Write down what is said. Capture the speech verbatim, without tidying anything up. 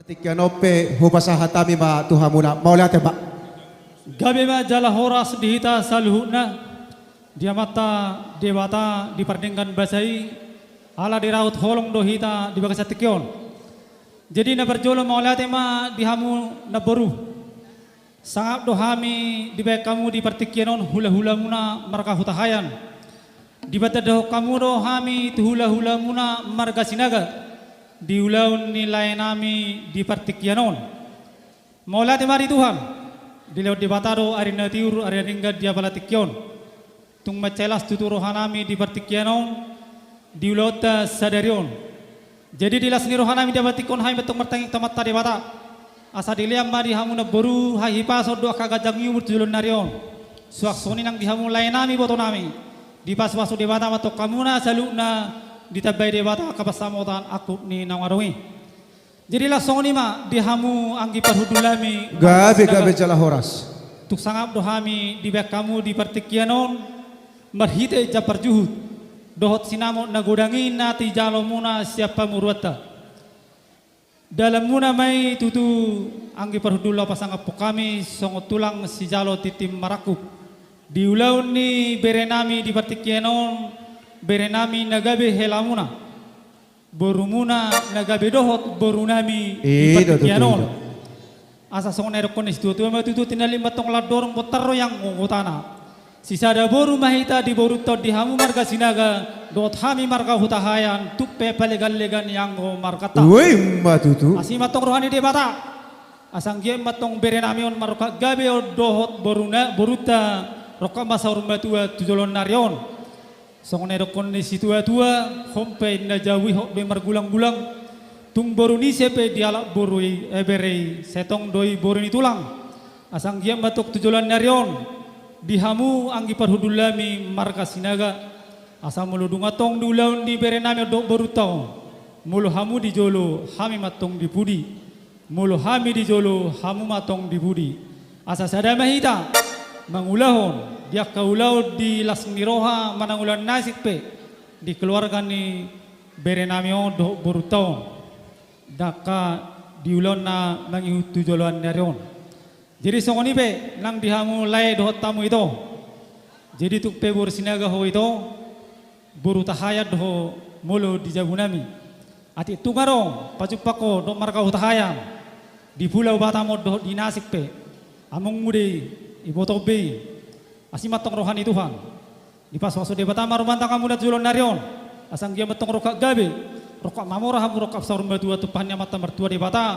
Tingki on pe hupasahat hami ma tu hamuna, mauliate ma. Gabe ma jala horas di hita saluhutna, di Amanta Debata di pardenggan basa i, ala diraup holong do hita di bagasan tingki on. Jadi na parjolo mauliate ma di hamu namboru. Sangap do hami dibaen hamu di partingkian on hulahulamuna marga Hutahaean. Dipatandahon hamu do hami tu hulahulamuna marga Sinaga di ulaon ni laenami di partingkian on. Mauliate ma di Tuhan, dilehon Debata do ari na tiur, ari na denggan di apala tingki on. Tung mansai las tutu rohanami di partingkian on, di ulaonta sadari on. Jadi di las ni rohanami di apala tingki on hami ma tong martangiang tu Amanta Debata, asa dilean ma di hamu namboru hahipason dohot angka ganjang ni umur tu joloan ni ari on. Suang songon i nang di hamu laenami ibotonami, dipasupasu Debata ma tong hamuna saluhutna, ditambai Debata angka pansamotan angkup ni naung adong i. Jadi laos songon i ma di hamu anggi parhundulnami. Gabe, gabe jala horas. Tung sangap do hami dibaen hamu di partingkian on marhite jambar juhut dohot sinamot na godang i na tijalo muna sian pamoruonta. Dalanmuna ma i tutu anggi parhundul, laho pasangaphon hami songon tulang sijalo tintin marangkup di ulaon ni berenami di partingkian on, berenami na gabe helamuna, borumuna na gabe dohot borunami di partingkian on. Asa songon na nidokkon ni situatua ma tutu, tinallik ma tong landorung, bontar ro ianggo gotana. Sisada boru ma hita di borunta on, di hamu marga Sinaga dohot hami marga Hutahaean, tung pe paleganlegan ianggo marganta. Oi ma tutu. Asi ma tong roha ni Debata, asa anggiat ma tong berenami on marrongkap gabe on dohot boruna, borunta, rongkap ma saur matua tu joloan ni ari on. Songon na nidokkon ni situatua, hon pe inna jabu i hot do i margulanggulang. Tung boru ni ise pe dialap boru i, eh, bere i, sai tong do i boru ni tulang. Asa anggiat ma tong tu joloan ni ari on di hamu anggi parhundulnami marga Sinaga, asa molo dung antong di ulaon ni berenami on dohot borunta on, molo hamu di jolo, hami ma tong di pudi. Molo hami di jolo, hamu ma tong di pudi. Asa sada ma hita mangulahon di angka ulaon di las ni roha manang ulaon na asing pe di keluarga ni berenami on dohot borunta on, ndang angka di ulaon na mangihut tu joloan ni ari on. Jadi songon i pe nang di hamu lae dohot hamu ito. Jadi tung pe boru Sinaga ho ito, boru Hutahaean do ho molo di jabunami. Atik tung adong pajumpang ho dohot marga Hutahaean di Pulau Batam on dohot di na asing pe, amongmu do i, ibotom be i. Asi ma tong roha ni Tuhan, dipasupasu Debata ma rumah tanggamuna tu joloan ni ari on. Asa anggiat ma tong rongkap gabe, rongkap mamora hamu, rongkap saur matua, tumpahon ni Amanta Martua Debata